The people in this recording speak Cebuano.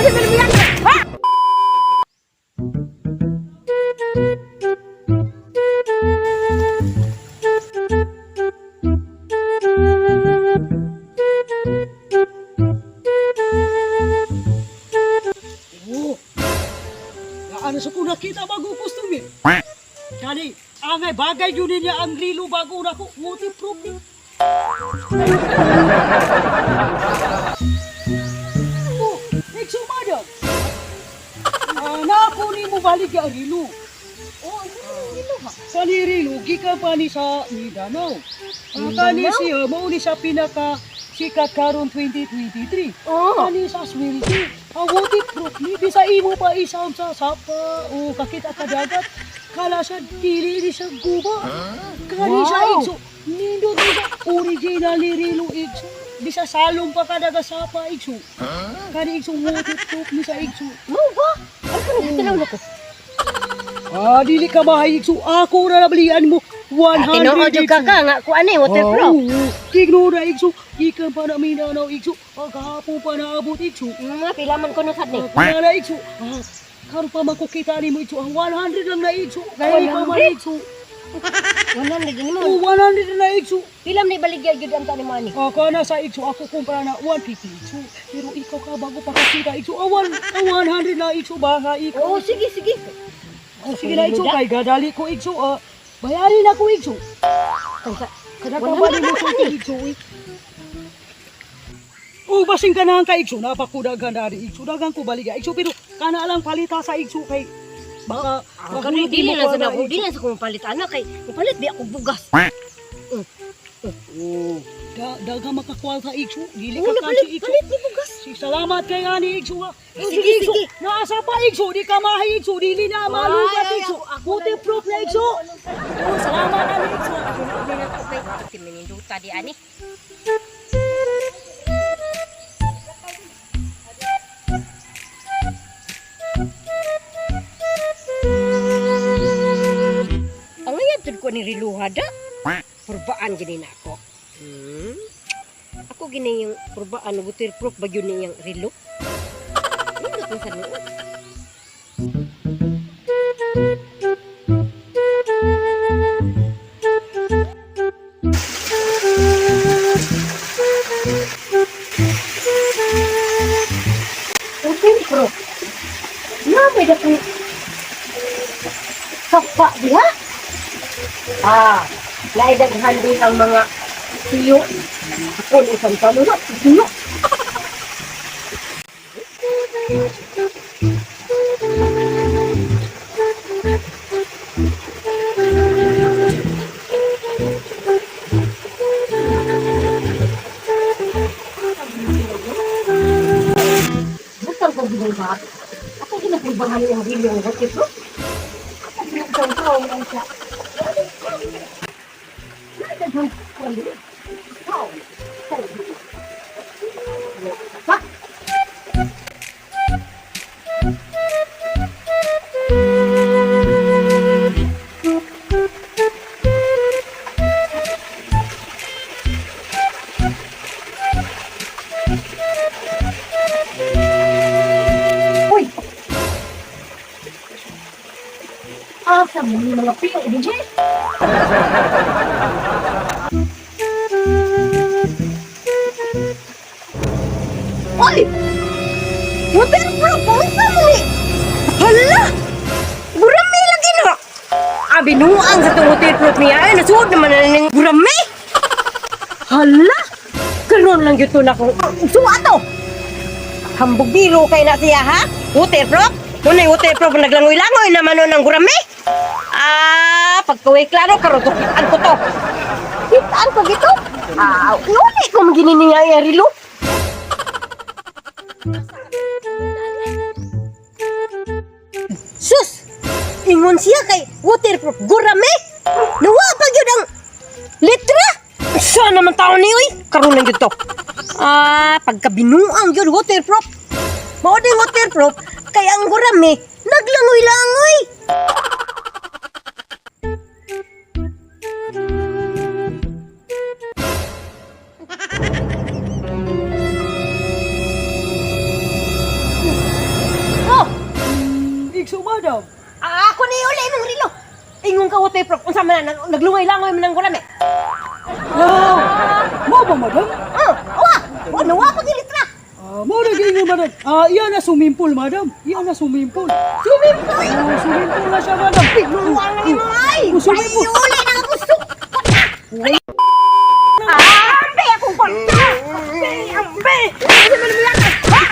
Uli man mo yan. Ha? Oh. Ano sa ko nakita bago customer? Kani, angay bagay yun niya ang rilo bago na ko. Waterproof ni. Oh, next madam. Ah, na ako ni mo balik ang rilo. Oh, ano yung rilo ha? Kani rilo, gikan pa ni sa Mindanao. Ah, kani Mindanao? siya, mao ni sa pinaka sikat karon 2023. Oh. Kani sa swerte. Ang waterproof ni bisa imo pa isam sa sapa o kakita ka dagat. Kala sa dili ni sa guba. Kani sa Wow. igso. Nindot ni sa original ni Rilo igso. Bisa salong pa kada ka sapa igso. Kani igso waterproof ni sa igso. Mo ba? Ano ka nagtanaw na ko? Ah, dili ka mahay igso. Ako na nabalian mo. 100 Tinuod jud ka igso. ka nga kuan eh waterproof. Oo, tigno na igso. Ikan pa na Mindanao igso. Pagkahapon pa naabot igso. Mga pila man kuno sad ni. Wala na igso. Ah, karon pa man ko kita nimo igso. Ang 100 lang na igso. Kaya pa man 100? igso. 100 gini mo. Oh, 100 na igso. Pila man ibaligya jud ang tani mo ani? Ah, kana sa igso ako kumpra na 150 igso. Pero ikaw ka bago pa kakita igso. Ah, ah, 100 na igso baka ikaw. Oh, sige sige. Oh, sige na igso kay gadali ko igso. Ah, bayarin ako igso. Kung sa Kada ka ba nimo sulti igso eh. Oh, basing ka na ang kaigso, napakudaghan na rin igso, daghang ko baliga igso, pero kana lang palita sa igso kay baka Ang kani dili lang sa nako, dili lang sa kung palit ana kay palit di ako bugas. Oh, daghang makakwalta igso, dili Oh, ka napalit, kansi igso. palit ni bugas. Si salamat kay ani igso ha. Oh, sige, igso, sige. Naasa pa igso, di ka mahi igso, dili na malugat Ay, ay, igso. ako Waterproof na igso. Oh, salamat ani igso. Ako na uli na ko kay timininduta di ani. Ang ngayon ko ni Riluha da. Purbaan gini na ako. Hmm? Ako gini yung purbaan waterproof ba yun niyang rilo? Nindot man sa noon. Waterproof. Na may dakong sapa diha. Ah, naidaghan din ang mga tiyo. Ako ni isang talo na, tiyo. Butang ko ginang ba? Ako ginapulbahan yung rilo ng waterproof. Ako ginapulbahan ang siya. Naidaghan ko ang dili. Tao. Tao. Ha? Uy! Asa mo ni mga piyo, DJ? Uy! Waterproof! Unsa mo ni? Hala! Gurami lagi na! Ah, binuang sa itong waterproof niya. Ay, nasuod naman na ning gurami! Hala! Karon lang yun to na kung suwa to! Hambog biro kay na siya, ha? Waterproof? Muna yung waterproof, naglangoy-langoy naman nun ang gurami. Ah, pagkaway klaro, karon to, kitaan ko to. Kitaan ko gito? Ah, nuli ko magini niya yung rilo. Sus! Ingon siya kay waterproof gurami. Nawa pa gyud ang litra. Sa naman tao ni oy? Karon lang gyud to. Ah, pagkabinuang gyud waterproof. Mao ding waterproof kay ang gurami naglangoy-langoy. madam. Ah, ako ni uli imong rilo. Ingon ka waterproof unsa man na naglungay-langoy man ang gurami. Ah, mo ba, madam? Ah, wa. Wa nawa pa gilitra. Ah, mo na giingon, madam. Ah, iya na swimming pool, madam. Iya na swimming pool. Swimming pool. Oh, swimming pool na siya, madam. Binuang na nimo ay. Oh, swimming pool. Ay, uli na ako suk. Ah, ambe akong kwarta. Ambe, ambe. Ano man mo yan? Ah!